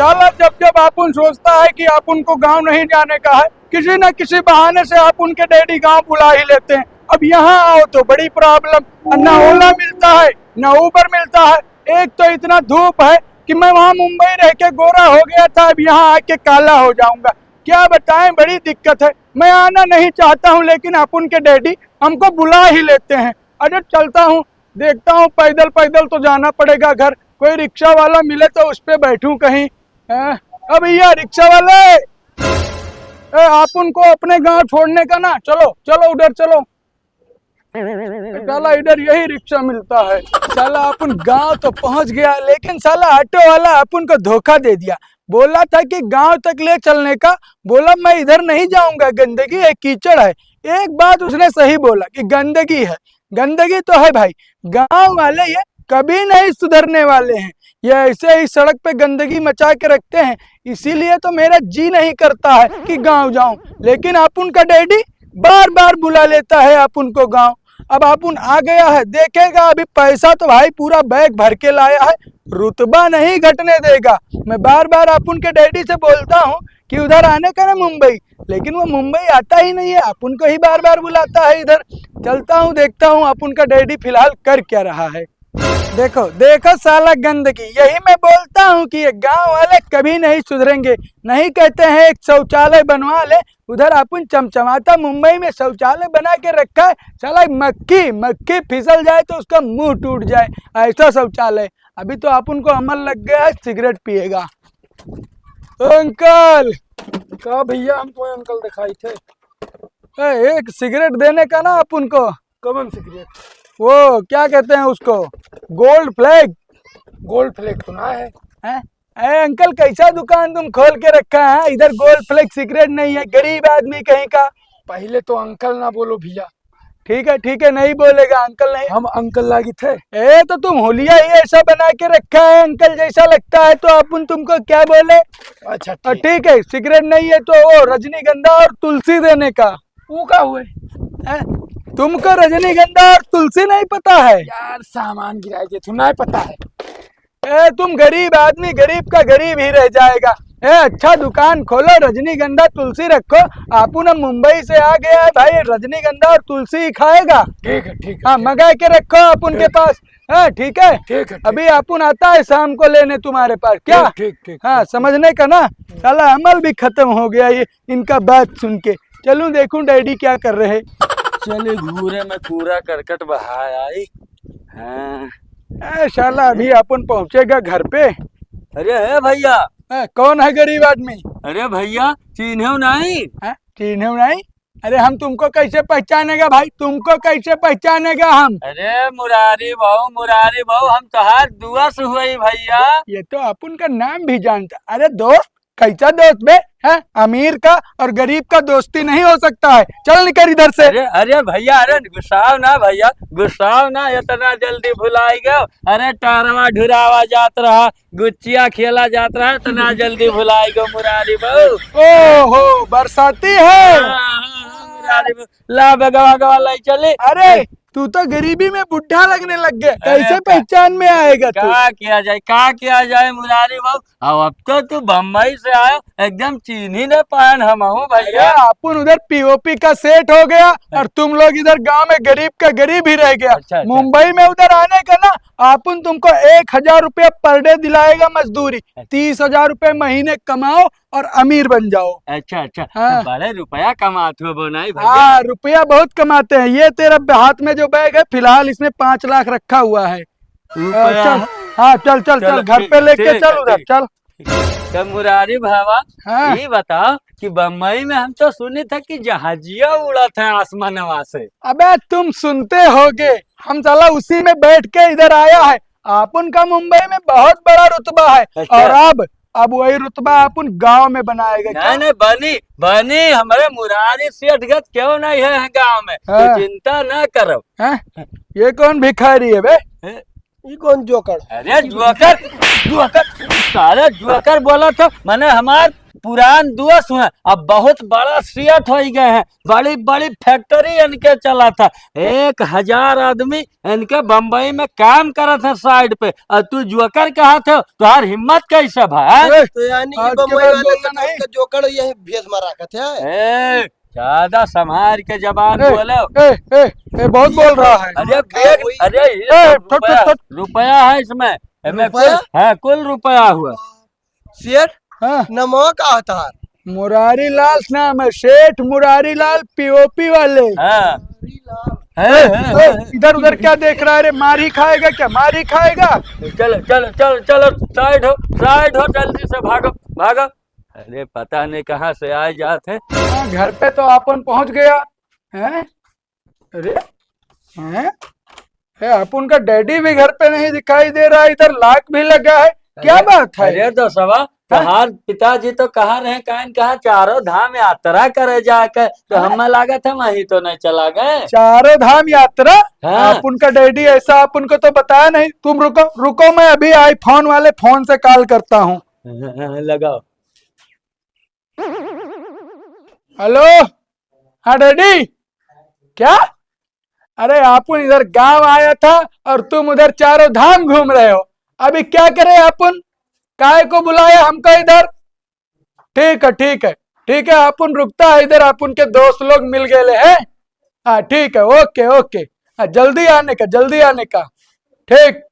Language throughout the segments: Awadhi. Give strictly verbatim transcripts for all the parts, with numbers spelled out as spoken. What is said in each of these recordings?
साला, जब जब आपुन सोचता है कि आपुन को गांव नहीं जाने का है, किसी न किसी बहाने से आपुन के डैडी गांव बुला ही लेते हैं। अब यहाँ आओ तो बड़ी प्रॉब्लम, ना ओला मिलता है, ना उबर मिलता है। एक तो इतना धूप है कि मैं वहाँ मुंबई रह के गोरा हो गया था, अब यहाँ आके काला हो जाऊंगा। क्या बताएं, बड़ी दिक्कत है। मैं आना नहीं चाहता हूँ, लेकिन आपुन के डैडी हमको बुला ही लेते हैं। अरे चलता हूँ, देखता हूँ, पैदल पैदल तो जाना पड़ेगा घर। कोई रिक्शा वाला मिले तो उस पे बैठूं कहीं। हैं? अब भैया रिक्शा वाले, ए, आपुन को अपने गांव छोड़ने का ना, चलो चलो उधर चलो। साला इधर यही रिक्शा मिलता है। साला आपुन गांव तो पहुंच गया, लेकिन साला ऑटो वाला आपुन को धोखा दे दिया। बोला था कि गांव तक ले चलने का, बोला मैं इधर नहीं जाऊंगा, गंदगी है, कीचड़ है। एक बात उसने सही बोला कि गंदगी है, गंदगी तो है भाई, गांव वाले ये कभी नहीं सुधरने वाले हैं। ये ऐसे ही सड़क पे गंदगी मचा के रखते हैं, इसीलिए तो मेरा जी नहीं करता है कि गांव जाऊं। लेकिन आपुन का डैडी बार बार बुला लेता है आपुन को गांव। अब आपुन आ गया है, देखेगा, अभी पैसा तो भाई पूरा बैग भर के लाया है, रुतबा नहीं घटने देगा। मैं बार बार आपुन के डैडी से बोलता हूँ कि उधर आने का ना मुंबई, लेकिन वो मुंबई आता ही नहीं है, आपुन को ही बार बार बुलाता है इधर। चलता हूँ, देखता हूँ आपुन का डैडी फिलहाल कर क्या रहा है। देखो देखो साला गंदगी, यही मैं बोलता हूँ कि ये गांव वाले कभी नहीं सुधरेंगे। नहीं कहते हैं एक शौचालय बनवा ले, उधर आपुन चमचमाता मुंबई में शौचालय बना के रखा है। साला मक्खी मक्खी फिसल जाए तो उसका मुंह टूट जाए, ऐसा शौचालय। अभी तो आपुन को अमल लग गया है, सिगरेट पिएगा। अंकल। का भैया, हम तो अंकल दिखाई थे। ए, एक सिगरेट देने का ना आपुन को। कौन सिगरेट? वो क्या कहते हैं उसको, गोल्ड फ्लैग। गोल्ड फ्लैग तो ना है। हैं? ए अंकल, कैसा दुकान तुम खोल के रखा है? इधर गोल्ड फ्लैग सिगरेट नहीं है, गरीब आदमी कहीं का। पहले तो अंकल ना बोलो भैया। ठीक है ठीक है, नहीं बोलेगा अंकल, नहीं। हम अंकल लागित है। ए तो तुम होलिया ही ऐसा बना के रखा है, अंकल जैसा लगता है, तो अपन तुमको क्या बोले? अच्छा और ठीक। ठीक है, सिगरेट नहीं है तो वो रजनीगंधा और तुलसी देने का। वो का हुए? हैं? तुमको रजनीगंधा और तुलसी नहीं पता है? यार सामान गिराए दे, तू नहीं पता है। ए, तुम गरीब आदमी गरीब का गरीब ही रह जाएगा। ए, अच्छा दुकान खोलो, रजनीगंधा तुलसी रखो। आपुन मुंबई से आ गया है भाई, रजनीगंधा और तुलसी ही खाएगा। ठीक है, ठीक है, हाँ, ठीक है। मंगा के रखो आप उनके ठीक। पास। हाँ, ठीक है। ठीक है, ठीक। अभी आपुन आता है शाम को लेने तुम्हारे पास, क्या? ठीक, ठीक, ठीक, हाँ, ठीक। समझने का ना, साला अमल भी खत्म हो गया ये इनका बात सुन के। चलूं देखूं डैडी क्या कर रहे। चले घूरे में कूड़ा करकट बहाय आई। हाँ। ए, साला अभी अपन पहुंचेगा घर पे। अरे है भैया। ए, कौन है गरीब आदमी? अरे भैया, चिन्हेउ नहीं? हैं? चिन्हेउ नहीं? अरे हम तुमको कैसे पहचानेगा भाई, तुमको कैसे पहचानेगा हम? अरे मुरारी भाऊ, मुरारी भाऊ, हम तोहार दोस्त हुई भैया। ये तो अपन का नाम भी जानता। अरे दोस्त, कैसा दोस्त बे? हैं? अमीर का और गरीब का दोस्ती नहीं हो सकता है। चल निकल इधर से। अरे, अरे भैया, अरे गुस्साओ ना भैया, गुस्साओ ना, इतना जल्दी भुलाई गयो। अरे टारवा ढुरावा जात रहा, गुच्चिया खेला जात रहा, इतना जल्दी भुलाई गयो मुरारी बहू। ओहो, बरसाती है। हाँ, हाँ, हाँ, मुरारी बहू। ला बे गवा गवा लाई चली। अरे, तू तो गरीबी में बुढ़ा लगने लग गया। अरे कैसे का-, पहचान में आएगा तू? का किया जाए, का किया जाए मुरारी बाबू? अब, अब तो तू बम्बई से आया, एकदम चीन्ही न पायन हम हूँ अरे, भैया। अपन उधर पीओपी का सेठ हो गया और तुम लोग इधर गांव में गरीब का गरीब ही रह गया। अच्छा, अच्छा। मुंबई में उधर आने का ना, अपन तुमको एक हजार रुपया per day दिलाएगा मजदूरी, अच्छा। तीस हजार रुपये महीने कमाओ और अमीर बन जाओ। अच्छा, अच्छा। हाँ। तो बड़े रुपया कमात हो बोनाई भैया। हाँ, रुपया बहुत कमाते हैं। ये तेरा हाथ में जो बैग है, फिलहाल इसमें पाँच लाख रखा हुआ है। रुपया चल, है। हाँ, चल, चल, चलो, चल, घर ठीक, पे लेके ठीक चल है, उधर, ठीक। चल। तो मुरारी भावा, हाँ। ये बताओ कि बम्बई में हम तो सुने थे कि जहाजिया उड़त है आसमानवा से। अबे, तुम सुनते होगे, हम साला उसी में बैठ के इधर आया है। आपन का मुंबई में बहुत बड़ा रुतबा है। अच्छा। और अब, अब वही रुतबा आपन गांव में बनाएगा। नहीं, क्या? नहीं, बनी, बनी। हमारे मुरारी सेठ गत क्यों नहीं है गांव में? हाँ। तो चिंता ना करो। हैं? ये कौन भिखारी है बे? हैं? ये कौन जोकर? अरे जोकर, जोकर, सारे जोकर बोला था, मैंने हमार पुरान दोस्त हुए, अब बहुत बड़ा सेठ होइ गए हैं, बड़ी बड़ी फैक्ट्री इनके चलत है, एक हजार आदमी इनके बम्बई में काम करत है साइड पे, और तू जोकर कहत है, तोहार हिम्मत कैसे भा, हैं? ए, तो यानी कि आज के बम्बई बाद वाले बोलना सब नहीं। का जोकर यही भेष में रखत है। ए, ज्यादा संभाल के जबान ए, बोलो। ए, ए, ए, बहुत बोल रहा है। अरे, का बेग, होई? अरे, ये ए, सब छोट, छोट, रुपया, छोट। रुपया है इसमें। एमे रुपया? कुल, हाँ, कुल रुपया हुआ। सेठ, हाँ। नमवा का होता है? मुरारी लाल नाम है, सेठ मुरारी लाल, पीओपी वाले। हाँ। मुरारी लाल। है, ए, है, ए, है। इधर उधर क्या देख रहा है रे? मार ही खाएगा क्या? मार ही खाएगा? चलो, चलो, चलो, चलो, साइड हो, साइड हो, जल्दी से भागो, भागो। अरे, पता नहीं कहाँ से आए जात है। हाँ, घर पे तो आपन पहुंच गया, हैं? अरे, हैं? ए, आपन का डैडी भी घर पे नहीं दिखाई दे रहा है, इधर लॉक भी लगा है, क्या अरे, बात है? अरे दोस्तवा, हाँ? तोहार पिताजी तो कहा रहे, कान कहा चारों धाम यात्रा करे जाके, तो हाँ? हमें लागत है वहीं तो नहीं चला गए। चारों धाम यात्रा? हाँ। आपन का डैडी ऐसा आपन को तो बताया नहीं। तुम रुको, रुको, मैं अभी आईफोन वाले फोन से कॉल करता हूँ। लगाओ। हेलो, हाँ डैडी, क्या? अरे, आपन इधर गांव आया था और तुम उधर चारों धाम घूम रहे हो। अभी क्या करे आपन? काय को बुलाया हमको इधर? ठीक है, ठीक है, ठीक है, आपन रुकता है इधर, आपन के दोस्त लोग मिल गए हैं। हाँ, ठीक है, ओके, ओके। हाँ, जल्दी आने का, जल्दी आने का। ठीक।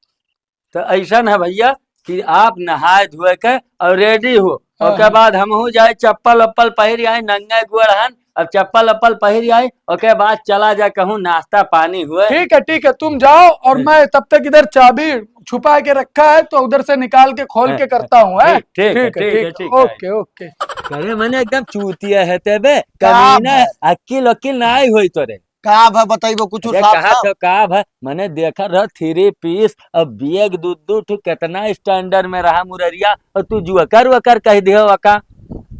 तो ऐसन है भैया कि आप नहाए धोए के और रेडी हो, हाँ, ओके हाँ। बाद हमहू जाए चप्पल उप्पल पहिर आए, नंगे गोड़ हन, अब चप्पल उप्पल पहिर आए, ओके बाद चला जाए कहूँ नाश्ता पानी हुए। ठीक है, ठीक है, तुम जाओ और हाँ। मैं तब तक इधर चाबी छुपा के रखा है तो उधर से निकाल के खोल हाँ, के करता हूँ, हैं? ठीक, ठीक है, ठीक है, ठीक है, ठीक है, ठीक है। ओके, ओके। अरे मने एकदम चूतिया है तेबे, का कमीना, भाई? अक्किल वक्किल ना आई होई तोरे। का भा बताइबो कुछ अरे साफ कहा साफ? तो का भा, मने देखा रह थ्री पीस, अब बैग दू दू ठो कितना स्टैंडर्ड में रहा मुररिया, और तू जुअकर वकर कह दियो वका।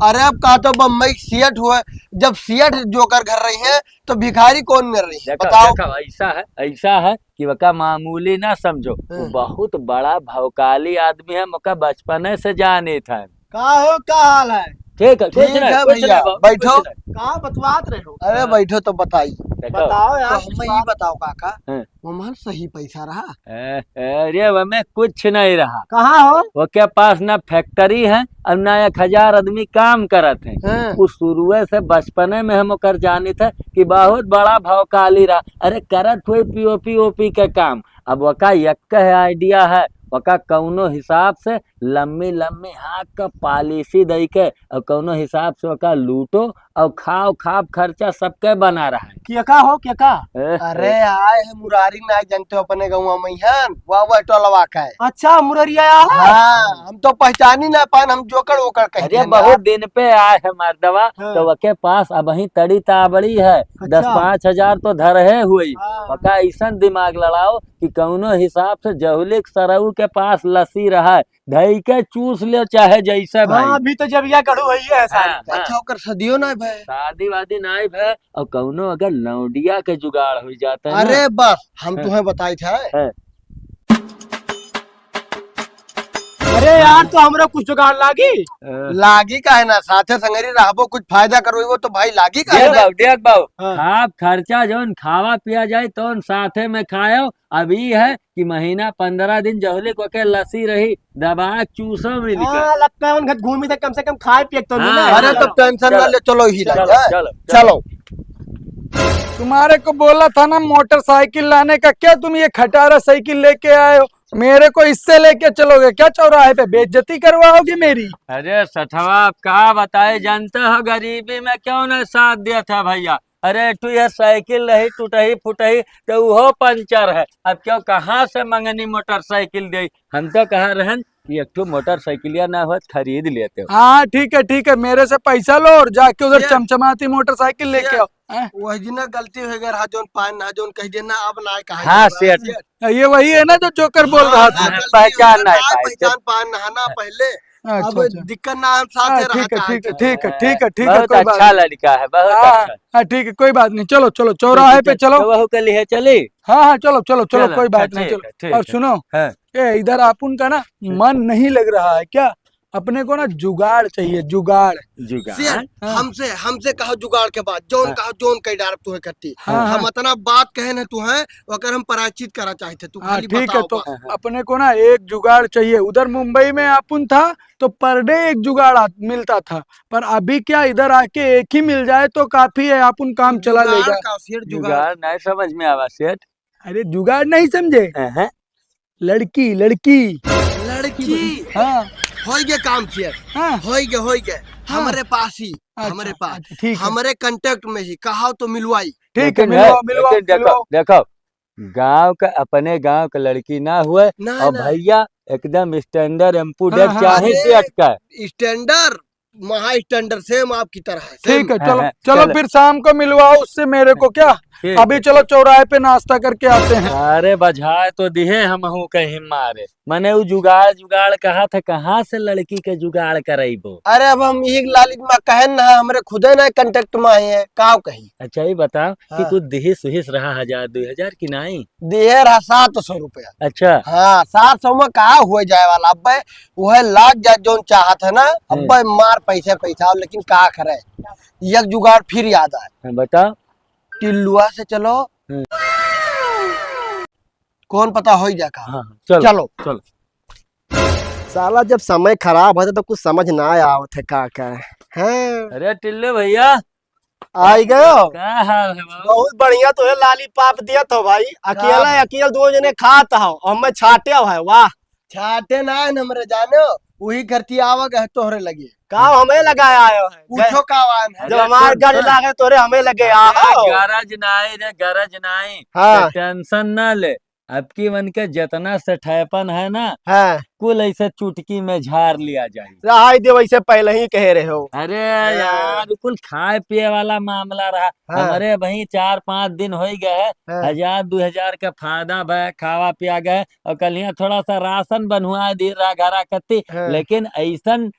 अरे अब का तो बम्बई सियट हुआ, जब सियट जोकर घर रही है तो भिखारी कौन मिल रही है? देखो, बताओ। देखो, ऐसा है, ऐसा है कि वका मामूली ना समझो, वो हाँ। बहुत बड़ा भौकाली आदमी है, मका बचपने से जाने था। का हो, का हाल है? ठीक है, कुछ ठीक नहीं, है कुछ भैया, नहीं बाबू, बैठो। कुछ नहीं। का बतवात रहे हो? अरे हाँ। बैठो तो बताई। देखो। बताओ यार, तो कुछ हमें ये बात। बताओ काका, हाँ। वो हमार सही पैसा रहा? ए, अरे, वमे कुछ नहीं रहा। कहाँ हो? ओके पास ना फैक्ट्री है और ना एक हजार आदमी काम करत है। हाँ। वो शुरुए से बचपने में हम ओकर जानित है कि बहुत बड़ा भौकाली रहा। अरे, करत हुए पीओपी ओपी के काम। अब ओका एक है आइडिया है, ओका कौनो हिसाब से लम्मी लम्मी हाँक के पॉलिसी दई के और कौनो हिसाब से ओका लूटो और खाओ, खाप खर्चा सबके बना रहा है। के का हो, के का? ए, अरे ए। आए है मुरारी ना जानते हो अपने गौवा में हन, वह, वह टोलवा का है। अच्छा, मुररिया आया है? हाँ, हम तो पहचानी ना पान, हम जोकर ओकर कह अरे दिए ना। बहुत दिन पे आए है मर्दवा, हाँ। तो ओके पास अबहीं तड़ी ताबड़ी है, अच्छा। दस पाँच हजार तो धरहे हुई। हाँ। ओका ऐसन दिमाग लड़ाओ कि कौनो हिसाब से जहुलिक सरऊ के पास लस्सी रहा है, धई के चूस ले चाहे जैसे भाई। हाँ, अभी तो जब यह गढ़ू है, ये है सारी। हाँ, हाँ। अच्छा, ओकर सदियो ना भय। शादी वादी ना भय, और कौनो अगर लौंडिया के जुगाड़ हो जाता है ना। अरे बस, हम हाँ। तुम्हें बताई था। हाँ। अरे यार, तो हमरा कुछ जुगाड़ लागी? हाँ। लागी काहे ना, साथे संगरी रहबो, कुछ फायदा करवेबो तो भाई लागी काहे देख ना? बाबू, देख बाबू, हाँ। आप खर्चा जौन खावा पिया जाए, तौन साथे में खायो, अब ई है कि महीना पंद्रह दिन जहुलिक ओके लस्सी रही, दबा के चूसो मिल के। हाँ, लगता है उनके घूमी थे, कम से कम खाए पिए तो हाँ, मिले। अरे, हाँ, तो टेंशन ना चलो, ले, चलो ही चलो, लग जाए। चलो, चलो। चलो। तुम्हारे को बोला था ना मोटरसाइकिल लाने का, क्या तुम ये खटारा साइकिल लेके आए हो? मेरे को इससे लेके चलोगे क्या? चौराहे पे बेइज्जती करवाओगे मेरी? अरे सठवा, आप का बताए, जानते हो गरीबी में क्यों ना साथ दिया था भैया? अरे, एक ठो यह साइकिल रही टूटही फुटही, तो उहो पंचर है। अब क्यों, कहाँ से मंगनी मोटरसाइकिल दे? हम तो कहा रहन कि एक ठो मोटरसाइकिलिया ना होत, खरीद लेते हो। हाँ, ठीक है, ठीक है, मेरे से पैसा लो और जाके उधर सेठ, चमचमाती मोटरसाइकिल लेके सेठ, आओ। हैं? वही दिन गलती हो गया रहा, जोन पान ना, जोन कह दिया ना, अब ना कहा हाँ, जाए, सेठ। सेठ। ये वही है ना जो जोकर बोल हाँ, रहा था? हाँ, गलती हो पहचान गया, नहीं ना पाए। पहचान पान ना, ना हाँ। पहले। अच्छा, अब अच्छा। दिक्कत ना, हम साथ हाँ, है, रहा ठीक है, कहाँ ठीक है, जाए? ठीक है, ठीक है, ठीक है, बहुत कोई बात अच्छा नहीं। लड़का है, बहुत हाँ, अच्छा। हाँ, ठीक है, कोई बात नहीं। चलो, चलो, चौराहे ठीक है, पे ठीक है। चलो। तो वहू के लिए चली? हाँ, हाँ, चलो, चलो, चलो, चलो, कोई अच्छा, बात नहीं, ठीक चलो। है, ठीक और है। सुनो, हाँ। ए, इधर आपुन का ना हम्म। मन नहीं लग रहा है क्या? अपने को ना जुगाड़ चाहिए, जुगाड़। जुगाड़? सेठ, हाँ। हमसे, हमसे कहो जुगाड़ के बात, जौन हाँ। कहो, जौन कही डारब तुहे करती। हाँ, हाँ। हम अतना बात कहे न तुहे, ओकर हम प्रायश्चित करा चाहते, तू हाँ, खाली ठीक है, बताओ तो बस। हाँ, हाँ। अपने को ना एक जुगाड़ चाहिए। उधर मुंबई में अपन था, तो per day एक जुगाड़ आ-, मिलता था, पर अभी क्या, इधर आके एक ही मिल जाए तो काफी है, अपन काम चला जुगाड़ लेगा। का सेठ, जुगाड़? जुगाड़ नहीं समझ में आवा सेठ। अरे, जुगाड़ नहीं समझे? हाँ, हाँ। लड़की, लड़की। लड़की? हाँ। होई गे काम सेठ। हाँ। होई गे, होई गे। हाँ। हमरे पास ही, अच्छा, हमरे पास। अच्छा, ठीक है। हमरे contact में ही, कहो तो मिलवाई। ठीक है, लेकिन मिलवाओ, है, मिलवाओ, लेकिन देखो, मिलवाओ। देखो, गाँव का, अपने गाँव का लड़की ना हुए। ना, और ना। भैया एकदम standard M.Ped हाँ, हाँ। चाहे अरे, सेठ का। Standard, महा standard, same आपकी तरह है, ठीक same। है, चलो, हाँ, हाँ, चलो चलो। फिर शाम को मिलवाओ उससे मेरे को क्या? ठीक अभी है, चलो ठीक। चौराहे पे नाश्ता करके आते हैं। अरे बझाए तो दिहे हमहू कहीं मारे। मने उ जुगाड़, जुगाड़ कहा था, कहाँ से लड़की के जुगाड़ करइबो? अरे अब हम एक लालिच मा कहेन ना, हमरे खुदे ना contact मा आए हैं, काव कही? अच्छा, ये बताओ कि हाँ। कुछ दिहिस उहिस रहा हजार, दुई हजार कि नाई? दिहे रहा सात सौ रुपया। अच्छा। हाँ, सात सौ मा का हुए जाए वाला? अब्बे उहे लाग जाए जौन चाहत है ना, हम्म। अब्बे मार पैसे पैसा, लेकिन का करे? एक जुगाड़ फिर याद आए। हाँ, बताओ। टिल्लुआ से चलो। हम्म। कौन पता होई जा का। हाँ, हाँ, चलो, चलो। चलो। साला जब समय खराब होता तो कुछ समझ ना आवत है का का। हैं? अरे टिल्लू भैया। आई गयो? का हाल है बाबू? बहुत बढ़िया, तुहे lollipop दियत हो भाई। अकेला का? अकेल दो जने खात हो, और मैं छाटे है, वाह। छाटे ना है हमरे जाने, वही करती आवा गए तोहरे लगे। का हमें लगाया आयो है? पूछो का वान है? जब अरे हमार सुन, गज सुन। लागे तोरे हमें लगे अरे आओ। गरज नाई रे, गरज नाई। हाँ। तो tension ना ले। अब की मन के जितना सेठैपन है ना, हाँ। कुल ऐसे चुटकी में झार लिया जाए। रहाई दे, वैसे पहले ही कहे रहे हो। अरे हाँ। यार, कुल खाए पिए वाला मामला रहा। हाँ। हमरे वहीं चार पाँच दिन होई गए, हाँ। हजार दो हजार का फायदा भय, खावा पिया गए, और कल यहाँ थोड़ा सा राशन बनवा दी रहा घरा कत्ती, हाँ। लेकिन ऐसन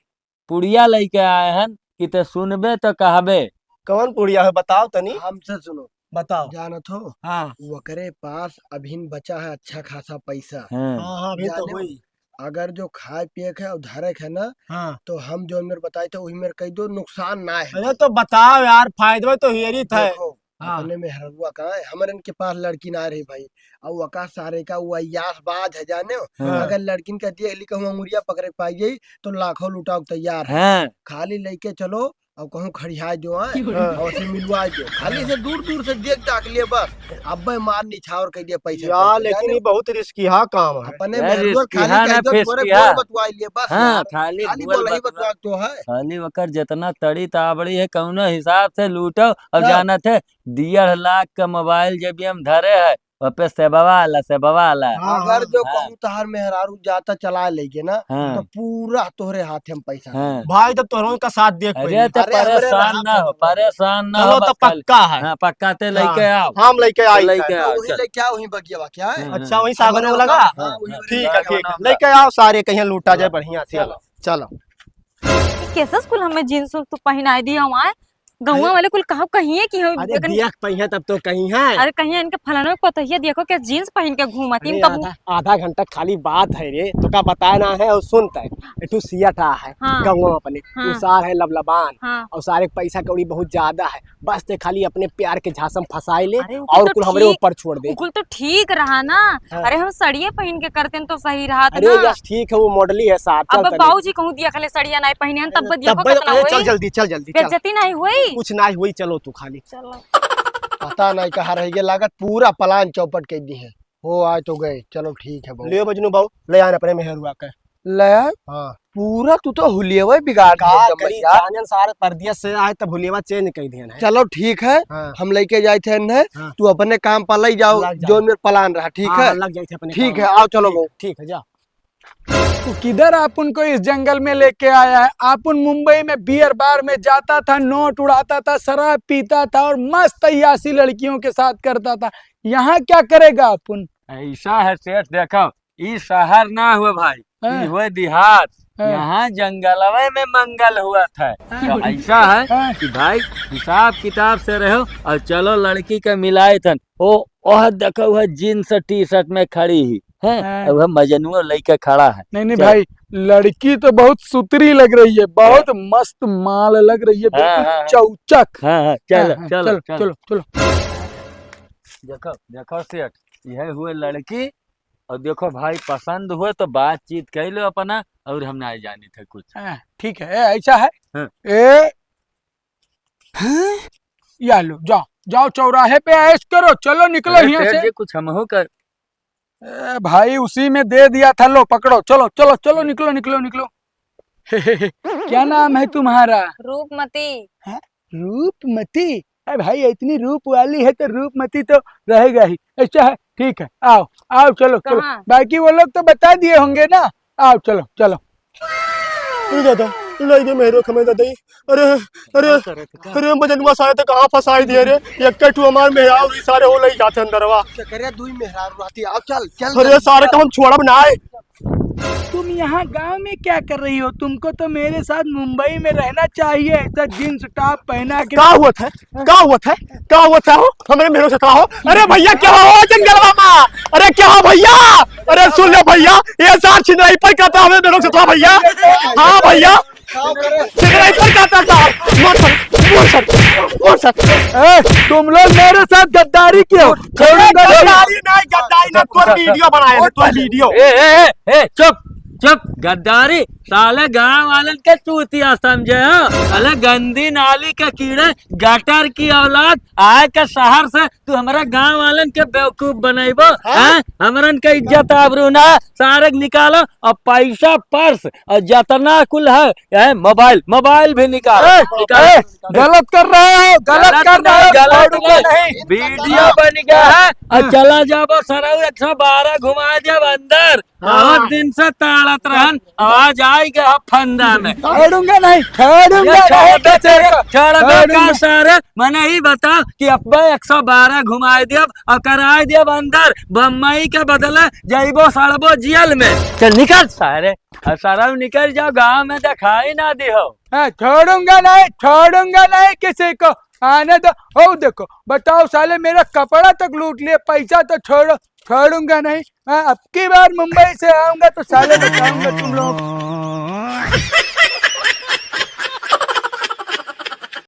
पुड़िया लइके आए हन कि ते सुनबे तो कहबे। कौन पुड़िया है, बताओ तनी। हमसे सुनो। बताओ। जानत हो? हाँ। वकरे पास अभिन बचा है अच्छा खासा पैसा। हाँ। हाँ, हाँ, अभी तो जाने हो? हुई। अगर जो खाए पिए के और धरे के ना, हाँ। तो हम जो मेरे बताई थे, वही मेरे कह दो, नुकसान ना है। अरे तो बताओ यार, फायदा तो हेरी था। देखो, हाँ। अपने मेहररुआ का है, हमरन के पास लड़की ना रही भाई। और वका सारे का वो अय्यास बाज है, जाने हो? हाँ। अगर लड़किन का देख ली कहूँ अंगुरिया पकड़े के पाई गई, तो लाखों लुटाओ के तैयार है। हाँ। खाली लेके चलो और कहूँ खड़िया जो है, हाँ। और उसे मिलवा दो। खाली से दूर दूर से देख डाक लिए बस। अब्बे मार निछावर कह दिया पैसे यार, पैसे, लेकिन जाने ये हो? बहुत रिस्की हा काम है। अपने यार, मेहरुआ रिस्की खाली हा कह ना, दो, तोरे फेस्की हा। गोर बतवाई लिए बस हाँ, यार। खाली खाली गोर बोलही बतवा। बतवा तो है। खाली वकर जितना तड़ी ताबड़ी है, कौनो हिसाब से लूटो। अब हाँ। जानत है, डेढ़ लाख का मोबाइल जेबिया में धरे है, वह पे सेबवा आला, सेबवा आला। हाँ, अगर हाँ। जो हाँ। कहूँ तहार मेहरारू जाता चला लेके ना, हाँ। तो पूरा तोहरे हाथे में पैसा हाँ। दे। भाई, तो तोहरों का साथ देख अरे, पहले। तो अरे, हमरे परेशान रहा ना हो, तो। परेशान ना चलो, हो, तो बस खाली। पक्का है। हाँ, पक्का ते हाँ, लेके आओ। हम लेके तो आई लेके है। आओ, वही चल। लेके आओ, वही बगिया बा, क्या है? हाँ, अच्छा, हाँ। वही सागरो हमरे लगा? हाँ, हाँ, वही ठीक है, वाला। ठीक है। लेके आओ सारे, कहीं लूटा जाए चलो। बढ़िया से। चलो। चलो। कैसे स्कूल हमें जींस उन्स तो पहनाए दिया हुआ है? गौवा अरे, वाले कुल कहाँ कहिए कि हम अरे, एकन देख पइहे तब तो कहिहे। अरे, कहिए इनके फलाना के पतोहिया देखो के जींस पहिन के घूमत, अरे, इनका आधा, आधा घंटा खाली बात है रे, तो का बताए ना है और सुनता है। एक ठो सिया था है, हाँ। गौवा अपने, हाँ। उ सार है लबलबान, हाँ। और सारे के पैसा कौड़ी बहुत ज्यादा है, बस ते खाली अपने प्यार के झांसा में फंसाए ले अरे, उ कुल और तो कुल हमरे ठीक, ऊपर छोड़ दे। उ कुल तो ठीक रहा ना। हाँ। अरे, हम सड़िए पहिन के करते न तो सही रहत अरे, ना। यस, ठीक है, वो model ही है सार, चल अब तनी। बाबूजी कहूँ दिया खले सड़िया नाई पहिने हन, तब अरे, दिया तब को बे-, कितना अरे, चल होई? जल्दी, चल जल्दी, चल। बेइज्जती नाई होई? कुछ नाई होई, चलो तू खाली। चलो। पता नाई कहाँ रह गए, लागत पूरा plan चौपट कर दी है। हो, आए तो गए, चलो ठीक है बाबू। ले मजनू बाबू, ले आए अपने मेहरुआ के। ले आए? हाँ। पूरा तू तो हुलियवा बिगाड़ दे का एकदम करी, भैया। जाने सारे परदेस से आए तब हुलियवा change कर दिया है। चलो ठीक है, हाँ। हम लेके जाए थे इन्हें, हाँ। तू अपने काम पर ले जाओ, लग जाओ। जो मेरे plan रहा, ठीक हाँ, है? लग जाए थे अपने ठीक काम है, में। आओ चलो ठीक, बाबू। ठीक है, जा। तो किधर आप उनको इस जंगल में लेके आया है? आप उन मुंबई में beer bar में जाता था, नोट उड़ाता था, शराब पीता था और मस्त अय्यासी लड़कियों के साथ करता था। यहाँ क्या करेगा आप उन? ऐसा है सेठ, देखो, ई शहर ना हुए भाई, हाँ। ई हुए देहात। हाँ। यहाँ जंगलवे में मंगल हुआ था। हाँ। तो ऐसा है हाँ। कि भाई हिसाब किताब से रहो और चलो लड़की के मिलाए थन। ओ, ओह देखो, वह jeans T-shirt में खड़ी ही, हैं? हाँ। अब हम मजनुआ लइका खड़ा है। नहीं, नहीं चल। भाई, लड़की तो बहुत सुतरी लग रही है, बहुत हाँ। मस्त माल लग रही है, हाँ, बिल्कुल हाँ, हाँ। चौचक। हाँ, हाँ, चलो, हाँ, हाँ, चलो, चलो, चलो। चलो, चलो। देखो, देखो सेठ, यह हुए लड़की, और देखो भाई, पसंद हुए तो बातचीत कर लो अपना, और हम ना जानी थे कुछ। हाँ, ठीक है, ए, ऐसा है। हाँ। ए, हैं? या लो, जाओ, जाओ चौराहे पे ऐश करो, चलो निकलो अरे यहाँ सेठ से। जी, कुछ हमहू कर। ए, भाई, उसी में दे दिया था, लो पकड़ो, चलो, चलो, चलो, निकलो, निकलो, निकलो। क्या नाम है तुम्हारा? रूपमती। हैं? रूपमती? अरे भाई, इतनी रूप वाली है तो रूपमती तो रहेगा ही। अच्छा है, ठीक है, आओ, आओ, चलो, चलो। कहाँ? बाकी वो लोग तो बता दिए होंगे ना, आओ, चलो, चलो। अरे दादा, लई दे मेहरो खमे दादा। अरे, अरे, का करत का? अरे, मजनुआ सारे तो कहाँ फंसाई दिए रे? एक ठू हमार मेहरारू रही, सारे हो लई जाते अंदरवा। क्या करे, दुई मेहरारू रहती, आओ, चल, चल, अरे, चल। सारे का हम छोड़ब ना आए। तुम यहाँ गांव में क्या कर रही हो? तुमको तो मेरे साथ मुंबई में रहना चाहिए, ऐसा जींस टॉप पहना के। का हुआ था? का हुआ था? का हुआ था हो? हमरे मेहरो से का हो? अरे भैया, क्या हो जंगल मामा? अरे क्या हो भैया? अरे सुन लो भैया, ये सार छिनराई पर कहता हमें मेहरो से था भैया। हाँ भैया, छिनराई पर कहता सार। मोर सर, मोर सर, मोर सर। ए, तुम लोग मेरे साथ गद्दारी क्यों? छोड़ूंगा नहीं। गद्दारी नहीं, गद्दारी ना, तोर वीडियो बनाए हैं, तोर वीडियो। ए, ए, ए, ए, चुप, चुप, गद्दारी। साले गांव वालन के चूतिया समझे हो? साले गंदी नाली के कीड़े, गटर की औलाद, आए के शहर से तू हमरा गांव वालन के बेवकूफ बनैबो, हाँ? हैं? हमरन के इज्जत आबरू ना, सारे के निकालो, और पैसा, पर्स, और जतना कुल है, यह मोबाइल, मोबाइल भी निकालो, ए, निकालो। ए, गलत कर रहे हो, गलत गलत कर रहे नहीं, हो, गलत छोड़ूंगा नहीं, नहीं। वीडियो बन गया है, और हाँ। चला जाबो सरऊ, एक सौ बारह घुमा देब अंदर। हाँ। बहुत दिन से ताड़त रहन, आवाज आई गया फंदा में। छोड़ूंगा नहीं, छोड़ूंगा ये नहीं, छोड़ दे, कैसे छोड़ दे, छोड़ूंगा। का सारे, मने ही बताओ कि अब्बा एक सौ बारह घुमाए देब और कराए देब अंदर, बम्बई के बदले जइबो सड़बो जेल में। चल निकल सारे, और सारा निकल जाओ, गांव में दिखाई ना दिहो। हाँ, छोड़ूंगा नहीं, छोड़ूंगा नहीं किसी को, आने दो। हो देखो, बताओ साले, मेरा कपड़ा तक लूट लिए, पैसा तो छोड़ो, छोड़ूंगा नहीं। हाँ, अब की बार मुंबई से आऊंगा तो साले बताऊंगा तुम लोग।